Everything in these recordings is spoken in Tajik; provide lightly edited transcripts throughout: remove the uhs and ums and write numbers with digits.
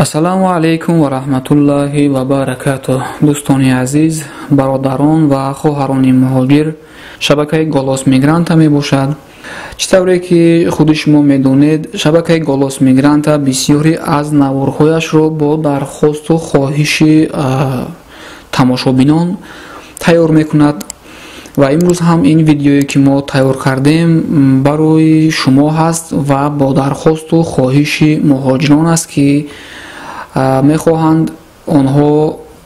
Ассалому алайкум ва раҳматуллоҳи ва баракатуҳ. Дӯстони азиз, бародарон ва хоҳарони муҳоҷир, шабакаи Голос Мигранта мебошад. Чӣ тавре ки худи шумо медонед, шабакаи Голос Мигранта бисёре аз наворҳояшро бо дархосту хоҳиши тамошобинон тайёр мекунад ва имрӯз ҳам ин видеое ки мо тайёр кардем, барои шумо ҳаст ва бо дархосту хоҳиши муҳоҷирон аст, ки мехоҳанд онҳо,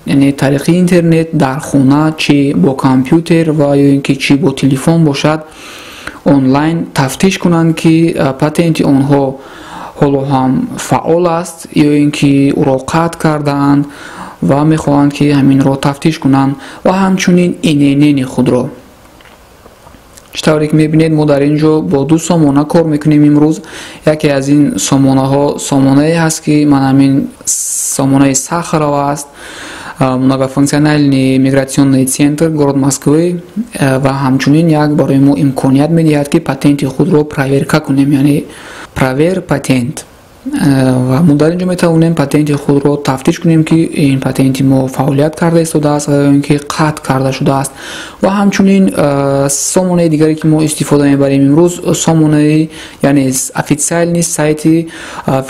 яъне тариқи интернет дар хона, чӣ бо компютер ва ё ин ки чӣ бо телефон бошад, онлайн тафтиш кунанд, ки патенти онҳо ҳоло ҳам фаъол аст ё ин ки ӯро қатъ кардаанд ва мехоҳанд, ки ҳаминро тафтиш кунанд ва ҳамчунин ИНН-и худро. Чӣ тавре ки мебинед, мо дар ин ҷо бо ду сомона кор мекунем имрӯз. Яке аз ин сомонаҳо сомонае ҳаст, ки ман ҳамин сомонаи Сахарова аст, многофункциональный миграционный центр город Москвы, ва ҳамчунин як барои мо имконият медиҳад, ки патенти худро проверка кунем, яъне проверь патент, ва мо дар ин ҷо метавонем патенти худро тафтиш кунем, ки ин патенти мо фаъолият карда истодааст ва ё ин ки қатъ карда шудааст. Ва ҳамчунин сомонаи дигаре, ки мо истифода мебарем имрӯз, сомонаи, яъне официальный сайти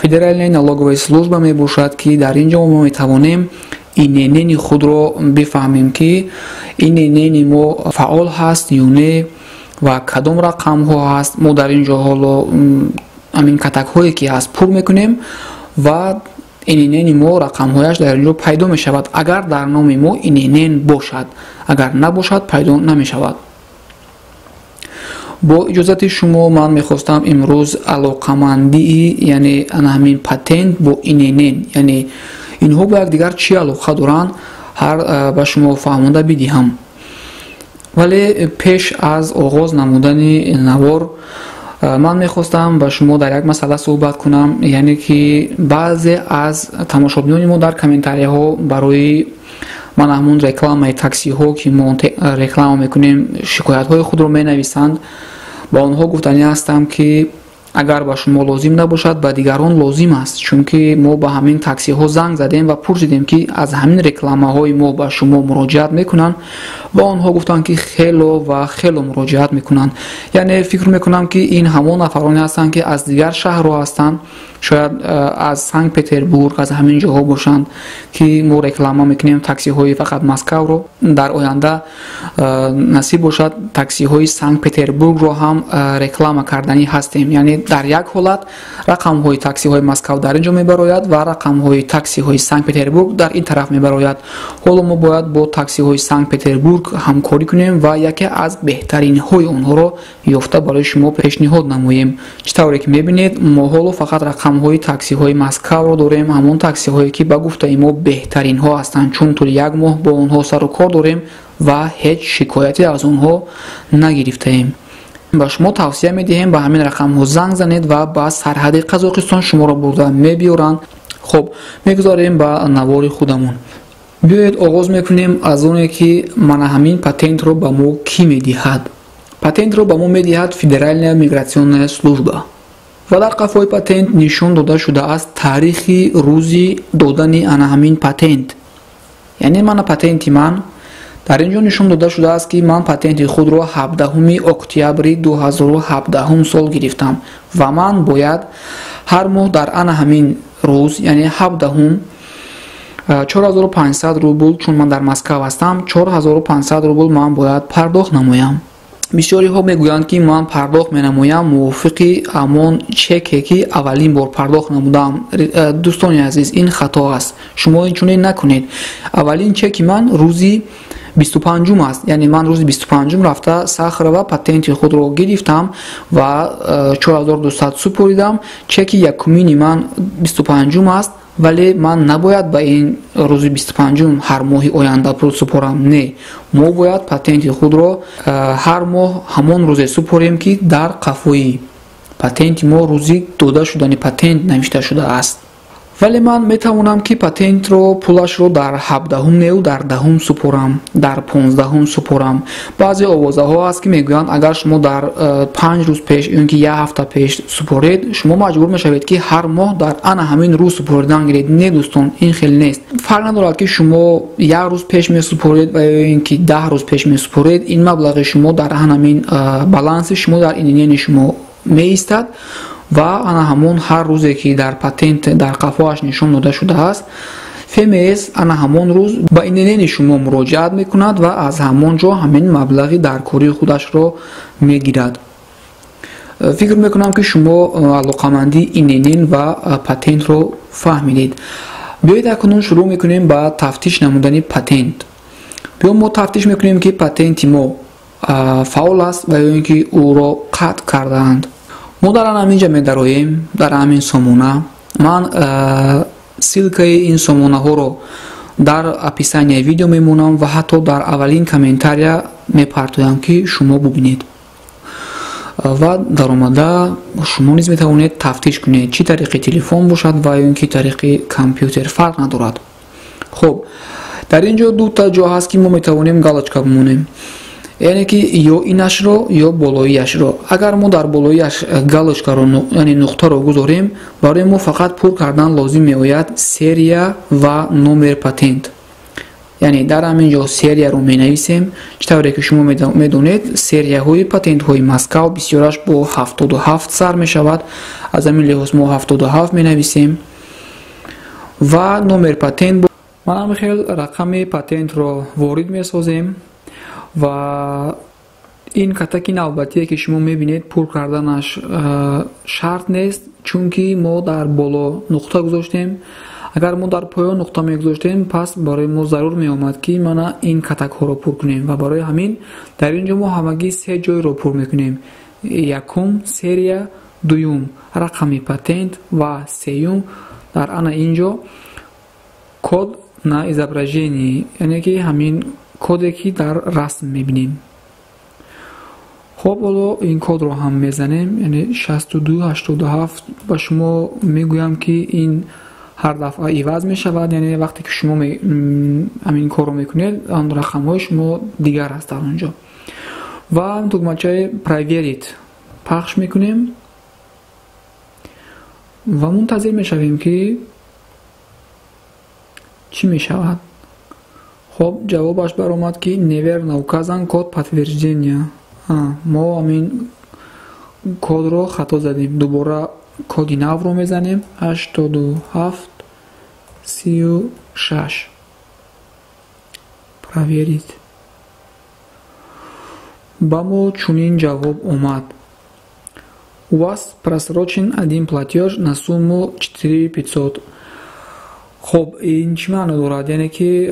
Федеральной налоговой служба мебошад, ки дар ин ҷо мо метавонем ИНН-и худро бифаҳмем, ки ИНН-и мо фаъол ҳаст ё не ва кадом рақамҳо ҳаст. Мо дар ин ҷо ҳоло ҳамин катакҳое ки ҳаст, пур мекунем ва ИНН-и мо рақамҳояш дар ин ҷо пайдо мешавад, агар дар номи мо ИНН бошад. Агар набошад, пайдо намешавад. Бо иҷозати шумо ман мехостам имрӯз алоқамандии, яъне ана ҳамин патент бо ИНН, яъне инҳо бо якдигар чӣ алоқа доранд, ҳар ба шумо фаҳмонда бидиҳам. Вале пеш аз оғоз намудани навор ман мехостам ба шумо дар як масъала суҳбат кунам, яъне ки баъзе аз тамошобинони мо дар комментарияҳо барои ман ҳамун рекламаи таксиҳо, ки мо реклама мекунем, шикоятҳои худро менависанд. Ба онҳо гуфтанӣ ҳастам, ки агар ба шумо лозим набошад, ба дигарон лозим аст, чунки мо ба ҳамин таксиҳо занг задем ва пурсидем, ки аз ҳамин рекламаҳои мо ба шумо муроҷиат мекунанд, ва онҳо гуфтанд, ки хело ва хело муроҷиат мекунанд. Яъне фикр мекунам, ки ин ҳамон нафароне ҳастанд, ки аз дигар шаҳрҳо ҳастанд, шояд аз Санкт Петербург, аз ҳамин ҷоҳо бошанд, ки мо реклама мекунем таксиҳои фақат Москавро. Дар оянда насиб бошад, таксиҳои Санкт Петербургро ҳам реклама карданӣ ҳастем. Яъне дар як ҳолат рақамҳои таксиҳои Москав дар ин ҷо мебарояд ва рақамҳои таксиҳои Санкт Петербург дар ин тараф мебарояд. Ҳоло мо бояд бо таксиҳои Санкт Петербург ҳамкорӣ кунем ва яке аз беҳтаринҳои онҳоро ёфта барои шумо пешниҳод намоем. Чӣ тавре ки мебинед, мо ҳоло фақат рақамҳои таксиҳои Москавро дорем, ҳамон таксиҳое, ки ба гуфтаи мо беҳтаринҳо ҳастанд, чун тӯли як моҳ бо онҳо сару кор дорем ва ҳеҷ шикояте аз онҳо нагирифтаем. Ба шумо тавсия медиҳем, ба ҳамин рақамҳо занг занед ва ба сарҳади Қазоқистон шуморо бурда мебиёранд. Хуб, мегузорем ба навори худамон. Биёед, оғоз мекунем аз оне, ки мана ҳамин патентро ба мо кӣ медиҳад. Патентро ба мо медиҳад Федеральная миграционная служба ва дар қафои патент нишон дода шудааст таърихи рӯзи додани ана ҳамин патент. Яъне мана патенти ман дар ин ҷо нишон дода шудааст, ки ман патенти худро 17 октябри 2017 сол гирифтам ва ман бояд ҳар моҳ дар ана ҳамин рӯз, яъне 17-ум, 4500 рубл, чун ман дар Москав ҳастам, 4500 рубл ман бояд пардохт намоям. Бисёриҳо мегӯянд, ки ман пардохт менамоям мувофиқи ҳамон чеке, ки аввалин бор пардохт намудам. Дӯстони азиз, ин хато аст, шумо инчунин накунед. Аввалин чеки ман рӯзи 25-ум аст, яъне ман рӯзи 25-ум рафта Сахарова патенти худро гирифтам ва 4200 супоридам. Чеки якумини ман 25-ум аст, вале ман набояд ба ин рӯзи 25-ум ҳар моҳи оянда пул супорам. Не, мо бояд патенти худро ҳар моҳ ҳамон рӯзе супорем, ки дар қафои патенти мо рӯзи дода шудани патент навишта шудааст. Вале ман метавонам, ки патентро, пулашро дар 17-ум неу дар 10-ум супорам, дар 15-ум супорам. Баъзе овозаҳо ҳаст, ки мегӯянд, агар шумо дар 5 рӯз пеш ё ин ки як ҳафта пеш супоред, шумо маҷбур мешавед, ки ҳар моҳ дар ана ҳамин рӯз супоридан гиред. Не, дӯстон, ин хел нест. Фарқ надорад, ки шумо як рӯз пеш месупоред ва ё ин ки 10 рӯз пеш месупоред, ин маблағи шумо дар ҳамин баланси шумо, дар ИНН шумо меистад ва ана ҳамон ҳар рӯзе, ки дар патент дар қафоаш нишон дода шудааст, ФМС ана ҳамон рӯз ба ИНН шумо муроҷиат мекунад ва аз ҳамон ҷо ҳамин маблағи даркории худашро мегирад. Фикр мекунам, ки шумо алоқамандии ИНН ва патентро фаҳмидед. Биёед, акнун шурӯъ мекунем ба тафтиш намудани патент. Биё, мо тафтиш мекунем, ки патенти мо фаъол аст ва ё ин ки ӯро қатъ кардаанд. Мо дар ҳамин ҷа медароем, дар ҳамин сомона. Ман ссылкаи ин сомонаҳоро дар описанияи видео мемонам ва ҳатто дар аввалин комментария мепартоям, ки шумо бубинед ва даромада шумо низ метавонед тафтиш кунед, чӣ тариқи телефон бошад ва ё ин ки тариқи компютер, фарқ надорад. Хуб, дар ин ҷо дута ҷо ҳаст, ки мо метавонем галочка бимонем, яъне ки ё инашро, ё болоияшро. Агар мо дар болоияш галочкаро, яъне нуқтаро гузорем, барои мо фақат пур кардан лозим меояд серия ва номер патент. Яъне дар ҳамин ҷо серияро менависем. Чӣ тавре ки шумо медонед, серияҳои патентҳои Москав бисёраш бо 77 сар мешавад. Аз ҳамин лиҳоз мо 77 менависем ва номер патент, ман ҳамин хел рақами патентро ворид месозем. Ва ин катаки навбатие, ки шумо мебинед, пур карданаш шарт нест, чунки мо дар боло нуқта гузоштем. Агар мо дар поён нуқта мегузоштем, пас барои мо зарур меомад, ки мана ин катакҳоро пур кунем. Ва барои ҳамин дар ин ҷо мо ҳамагӣ се ҷойро пур мекунем: якум серия, дуюм рақами патент ва сеюм дар ана ин ҷо код на изображении, яъне ки ҳамин коде, ки дар расм мебинем. Хоб, ҳоло ин кодро ҳам мезанем, яъне 6287. Ба шумо мегӯям, ки ин ҳар дафъа иваз мешавад, яъне вақте ки шумо ҳамин корро мекунед, он рақамҳои шумо дигар аст дар он ҷо. Ва тугмачаи «Проверить» пахш мекунем ва мунтазир мешавем, ки чӣ мешавад. Хоб, ҷавобаш баромад, ки неверно указан код подтверждения. Мо ҳамин кодро хато задем. Дубора коди навро мезанем: 8736. Проверить. Ба мо чунин ҷавоб омад: «У вас просрочен один платеж на сумму 4500». Хоб, ин чӣ маъно дорад? Яъне ки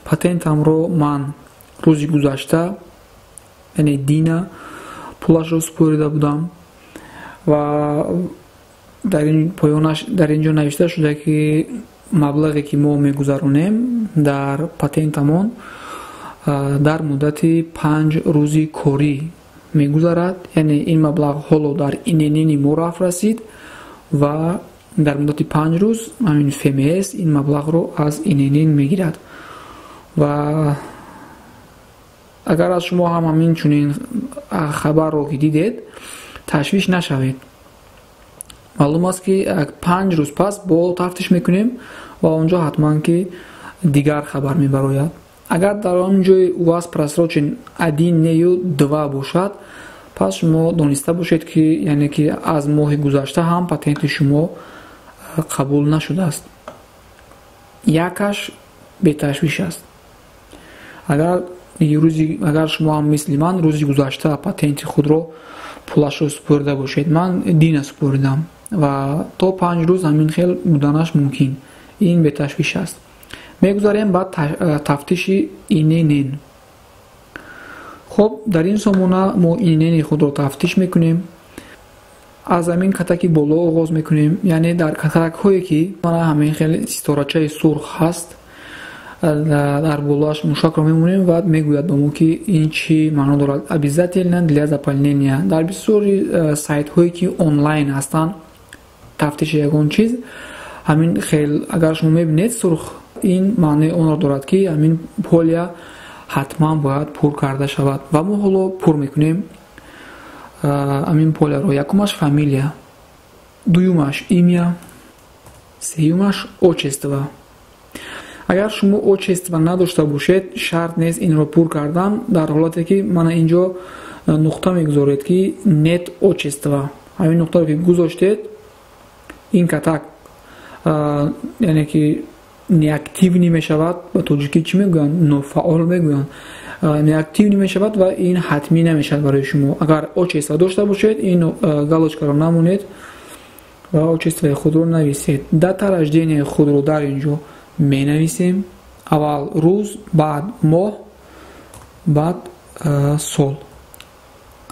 патентамро ман рӯзи гузашта, яъне дина, пулашро супорида будам ва дар ин поёнаш, дар ин ҷо навишта шуда, ки маблағе, ки мо мегузаронем дар патентамон, дар муддати 5 рӯзи корӣ мегузарад. Яъне ин маблағ ҳоло дар ИНН мо рафт расид ва дар муддати 5 рӯз ҳамин ФМС ин маблағро аз ИНН мегирад. Ва агар аз шумо ҳам ҳамин чунин хабарро ки дидед, ташвиш нашавед. Маълум аст, ки 5 рӯз пас бо тафтиш мекунем ва он ҷо ҳатман ки дигар хабар мебарояд. Агар дар он ҷои «у вас просрочен один нею два» бошад, пас шумо дониста бошед, ки яъне ки аз моҳи гузашта ҳам патенти шумо қабул нашудааст. Якаш беташвиш аст. Агар рӯзи, агар шумо ҳам мисли ман рӯзи гузашта патенти худро, пулашро супорида бошед, ман дина супоридам ва то 5 рӯз ҳамин хел буданаш мумкин, ин беташвиш аст. Мегузарем ба тафтиши ИНН. Хоб, дар ин сомона мо ИНН худро тафтиш мекунем. Аз ҳамин катаки боло оғоз мекунем, яъне дар катакҳое, ки мана ҳамин хел ситорачаи сурх ҳаст, дар болоаш мушакро мемонем ва мегӯяд ба мо, ки ин чӣ маъно дорад: обязательно для заполнения. Дар бисёри сайтҳое, ки онлайн ҳастанд, тафтиши ягон чиз Ҳамин хел агар шумо мебинед сурх, ин маънои онро дорад, ки ҳамин поля ҳатман бояд пур карда шавад. Ва мо ҳоло пур мекунем ҳамин поляро. Якумаш фамилия, дуюмаш имя, сеюмаш отчество. Агар шумо отчество надошта бошед, шарт нест инро пур кардан. Дар ҳолате ки мана инҷо нуқта мегузоред, ки нет отчества, ҳамин нуқтаро ки гузоштед, ин катак, яъне ки неактивный мешавад. Ба тоҷикӣ чӣ мегӯянд? Нофаъол мегӯянд. Неактивный мешавад ва ин ҳатмӣ намешавад барои шумо. Агар отчество дошта бошед, ин галочкаро намонед ва отчествои худро нависед. Дата рождения худро дар ин ҷо менависем: аввал рӯз, баъд моҳ, баъд сол.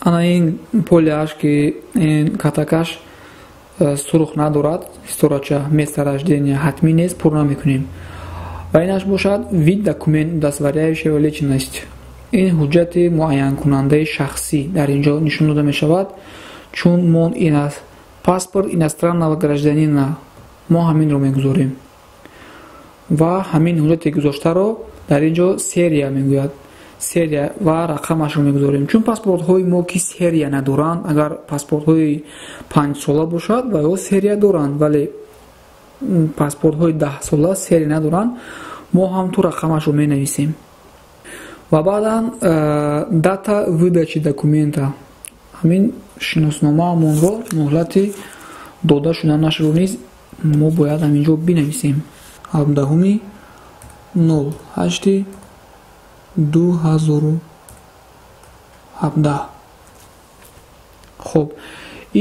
Ана ин поляаш, ки ин катакаш сурх надорад, ситорача, место рождения ҳатмӣ нест, пур намекунем. Ва инаш бошад вид документ, удостоверяющего личность. Ин ҳуҷҷати муайянкунандаи шахсӣ дар ин ҷо нишон дода мешавад. Чун мо ин аст паспорт иностранного гражданина, мо ҳаминро мегузорем ва ҳамин ҳуҷҷати гузоштаро дар ин ҷо серия мегӯяд, серия ва рақамашро мегузорем. Чун паспортҳои мо ки серия надоранд, агар паспортҳои 5-сола бошад, ва ё серия доранд, вале паспортҳои 10-сола серия надоранд, мо ҳам ту рақамашро менависем. Ва баъдан дата выдачи документа, ҳамин шиносномаамонро муҳлати дода шуданашро низ мо бояд ҳамин ҷо бинависем: 17-08-2017. Хуб,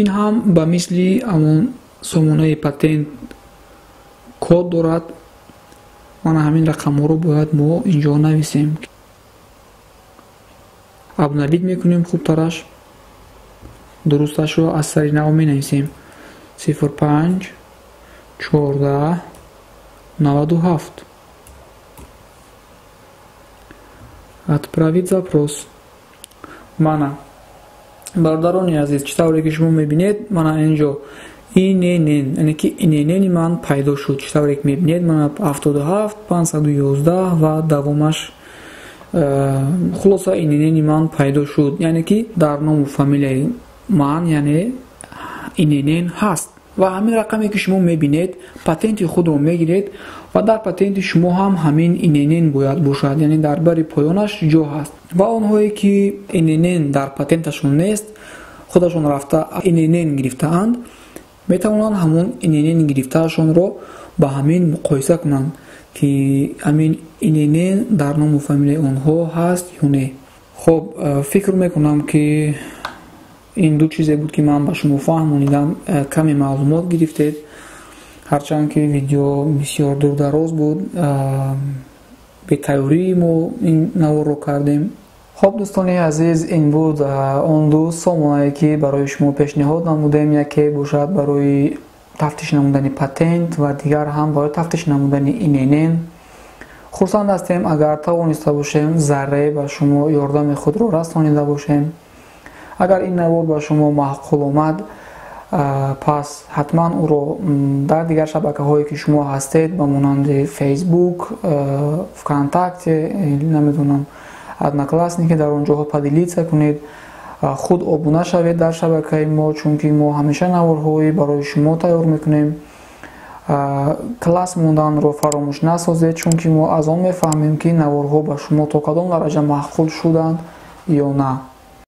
ин ҳам ба мисли ҳамон сомонаи патент код дорад. Мана ҳамин рақамҳоро бояд мо инҷо нависем. Обновить мекунем, хубтараш дурусташро аз сари нав менависем: 05 14 97. Отправить запрос. Мана, бародарони азиз, чӣ тавре ки шумо мебинед, мана инҷо ИНН, яъне ки ИННи ман пайдо шуд. Чӣ тавре ки мебинед, мана 77 511 ва давомаш. Хулоса, ИННи ман пайдо шуд, яъне ки дар ному фамилияи ман, яъне ИНН ҳаст. Ва ҳамин рақаме ки шумо мебинед, патенти худро мегиред ва дар патенти шумо ҳам ҳамин ИНН бояд бошад, яъне дар бари поёнаш ҷо ҳаст. Ва онҳое ки ИНН дар патенташон нест, худашон рафта ИНН гирифтаанд, метавонанд ҳамон ИНН гирифтаашонро ба ҳамин муқоиса кунанд, ки ҳамин ИНН дар ному фамилияи онҳо ҳаст ё не. Хуб, фикр мекунам, ки ин ду чизе буд, ки ман ба шумо фаҳмонидам, каме маълумот гирифтед, ҳарчанд ки видео бисёр дурдароз буд, бетайёрии мо ин наворро кардем. Хоб, дӯстони азиз, ин буд он ду сомонае, ки барои шумо пешниҳод намудем. Яке бошад барои тафтиш намудани патент ва дигар ҳам барои тафтиш намудани ИНН. Хурсанд ҳастем, агар тавониста бошем, заррае ба шумо ёрдами худро расонида бошем. Агар ин навор ба шумо маъқул омад, пас ҳатман ӯро дар дигар шабакаҳое, ки шумо ҳастед, ба монанди Фейсбук, ВКонтакте, намедонам, Одноклассники, дар он ҷоҳо поделиться кунед. Худ обуна шавед дар шабакаи мо, чунки мо ҳамеша наворҳои барои шумо тайёр мекунем. Класс монданро фаромӯш насозед, чунки мо аз он мефаҳмем, ки наворҳо ба шумо то кадом дараҷа маъқул шуданд ё на.